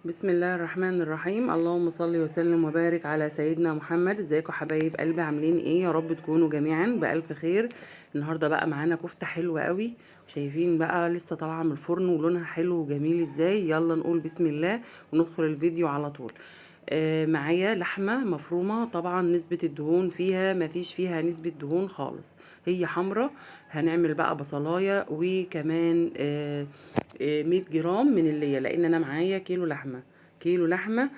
بسم الله الرحمن الرحيم. اللهم صل وسلم وبارك على سيدنا محمد. ازيكم حبايب قلبي؟ عاملين ايه؟ يا رب تكونوا جميعا بألف خير. النهارده بقى معانا كفته حلوة قوي، شايفين بقى لسه طالعه من الفرن ولونها حلو وجميل ازاي. يلا نقول بسم الله وندخل الفيديو على طول. معايا لحمه مفرومه، طبعا نسبه الدهون فيها مفيش فيها نسبه دهون خالص، هي حمرا. هنعمل بقى بصلايه وكمان 100 جرام من اللية، لان انا معايا كيلو لحمه، كيلو لحمه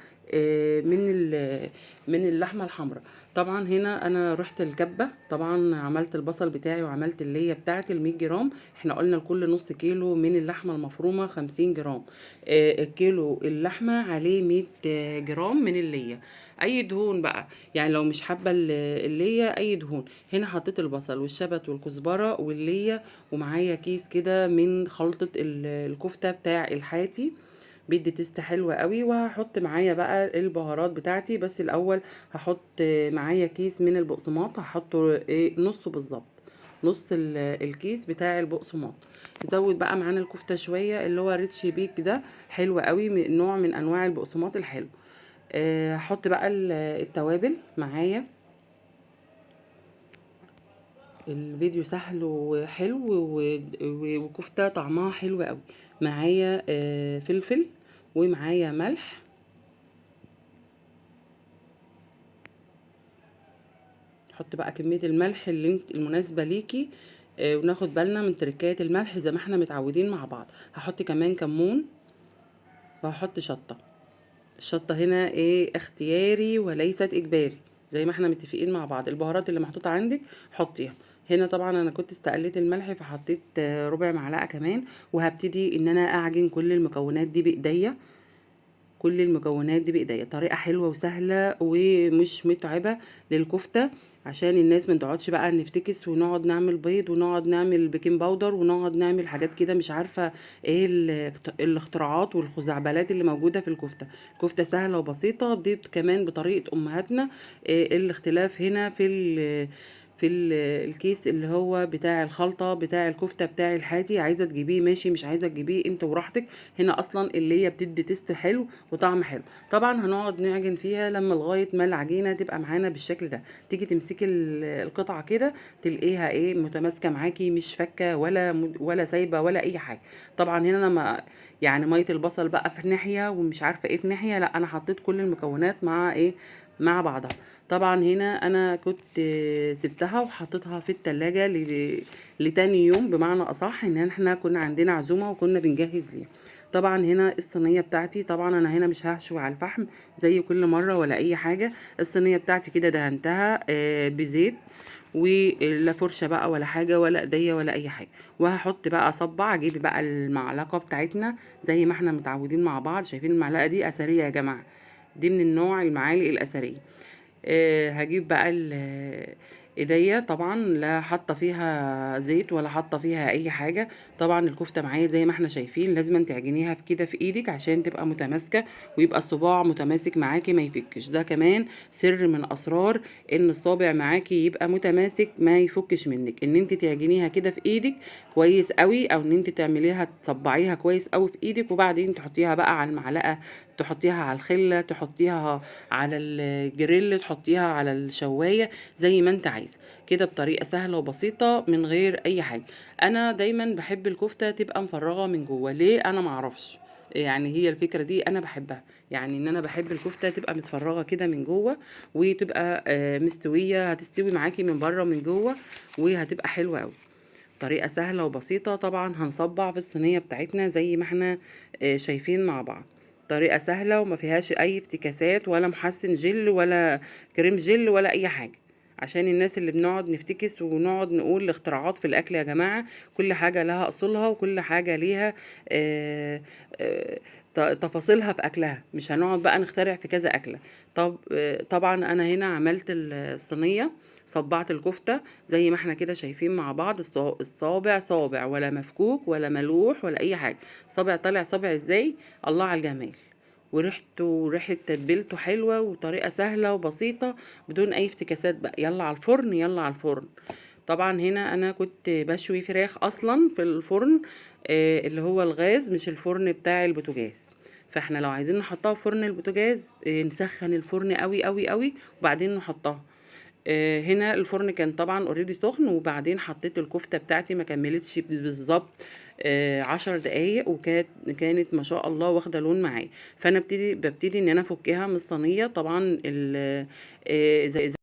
من اللحمة الحمراء. طبعا هنا انا رحت الكبه، طبعا عملت البصل بتاعي وعملت الليه بتاعتي ال 100 جرام. احنا قلنا لكل نص كيلو من اللحمة المفرومه 50 جرام. الكيلو اللحمة عليه 100 جرام من الليه. اي دهون بقى، يعني لو مش حابة الليه اي دهون. هنا حطيت البصل والشبت والكزبره والليه، ومعايا كيس كده من خلطه الكفتة بتاع الحاتي، بيدي taste حلوة قوي. وهحط معايا بقى البهارات بتاعتي، بس الاول هحط معايا كيس من البقسماط، هحطه نصه بالظبط، نص الكيس بتاع البقسماط. زود بقى معانا الكفتة شوية، اللي هو ريتش بيك ده حلو قوي، من نوع من انواع البقسماط الحلو. هحط بقى التوابل معايا. الفيديو سهل وحلو وكفته طعمها حلو قوي. معايا فلفل ومعايا ملح. حط بقى كمية الملح اللي انت المناسبة ليكي، وناخد بالنا من تركايه الملح زي ما احنا متعودين مع بعض. هحط كمان كمون وهحط شطه. الشطه هنا اختياري وليست اجباري، زي ما احنا متفقين مع بعض. البهارات اللي محطوطة عندك حطيها. هنا طبعا انا كنت استقليت الملح فحطيت ربع معلقه كمان. وهبتدي ان انا اعجن كل المكونات دي بايديا، كل المكونات دي بايديا. طريقه حلوة وسهلة ومش متعبة للكفته، عشان الناس ما تقعدش بقى نفتكس ونقعد نعمل بيض ونقعد نعمل baking powder ونقعد نعمل حاجات كده مش عارفه ايه الاختراعات والخزعبلات اللي موجودة في الكفتة. الكفتة سهلة وبسيطة، دي كمان بطريقة امهاتنا. الاختلاف هنا في الكيس اللي هو بتاع الخلطة بتاع الكفتة بتاع الحاتي، عايزه تجيبيه ماشي، مش عايزه تجيبيه انت وراحتك. هنا اصلا اللي هي بتدي taste حلو وطعم حلو. طبعا هنقعد نعجن فيها لما لغاية ما العجينة تبقى معانا بالشكل ده. تيجي تمسكي القطعة كده تلاقيها متماسكة معاكي، مش فكه ولا سايبه ولا اي حاجة. طبعا هنا انا ما يعني مية البصل بقى في ناحية ومش عارفه ايه في ناحية، لا انا حطيت كل المكونات مع بعضها. طبعا هنا انا كنت سبتها وحطيتها في التلاجة لتاني يوم، بمعنى اصح ان احنا كنا عندنا عزومة وكنا بنجهز ليها. طبعا هنا الصينية بتاعتي، طبعا انا هنا مش هحشو على الفحم زي كل مرة ولا اي حاجة. الصينية بتاعتي كده دهنتها بزيت، ولا فرشه بقى ولا حاجة ولا ايديا ولا اي حاجة. وهحط بقى صبع، اجيب بقى المعلقة بتاعتنا زي ما احنا متعودين مع بعض. شايفين المعلقة دي اثرية يا جماعة، دي من النوع المعالق الاثرية. هجيب بقى ايديا، طبعا لا حاطه فيها زيت ولا حاطه فيها اي حاجة. طبعا الكفتة معايا زي ما احنا شايفين لازم تعجنيها في كده في ايدك عشان تبقى متماسكة ويبقى الصباع متماسك معاكي ما يفكش. ده كمان سر من اسرار ان الصابع معاكي يبقى متماسك ما يفكش منك، ان انت تعجنيها كده في ايدك كويس قوي، او ان انت تعمليها تصبعيها كويس قوي في ايدك، وبعدين تحطيها بقى على المعلقة، تحطيها على الخلة، تحطيها على الجريل، تحطيها على الشوايه زي ما انت عايزه كده، بطريقة سهلة وبسيطة من غير اي حاجة. انا دايما بحب الكفتة تبقى مفرغة من جوه، ليه انا معرفش، هي الفكرة دي انا بحبها، ان انا بحب الكفتة تبقى متفرغه كده من جوه وتبقى مستوية، هتستوي معاكي من بره ومن جوه وهتبقى حلوة قوي. طريقه سهلة وبسيطة. طبعا هنصبع في الصينية بتاعتنا زي ما احنا شايفين مع بعض. طريقه سهلة وما فيهاش اي افتكاسات ولا محسن جل ولا كريم جل ولا اي حاجة، عشان الناس اللي بنقعد نفتكس ونقعد نقول الاختراعات في الاكل يا جماعة. كل حاجة لها اصولها وكل حاجة ليها تفاصيلها في اكلها، مش هنقعد بقى نخترع في كذا اكله. طبعا انا هنا عملت الصينية، صبعت الكفتة زي ما احنا كده شايفين مع بعض. الصابع صابع ولا مفكوك ولا ملوح ولا اي حاجة، صابع طالع صابع ازاي، الله على الجمال. وريحته وريحة تتبيلته حلوة وطريقة سهلة وبسيطة بدون أي افتكاسات بقى. يلا على الفرن، يلا على الفرن. طبعا هنا أنا كنت بشوي فراخ أصلا في الفرن، اللي هو الغاز مش الفرن بتاع البوتاجاز. فإحنا لو عايزين نحطها في فرن البوتاجاز نسخن الفرن أوي، أوي، أوي، وبعدين نحطها. هنا الفرن كان طبعًا already سخن، وبعدين حطيت الكفتة بتاعتي ما كملتش بالضبط 10 دقايق، وكانت ما شاء الله واخدة لون معايا. فأنا بابتدي إن أنا أفكها من الصينية طبعًا ال زي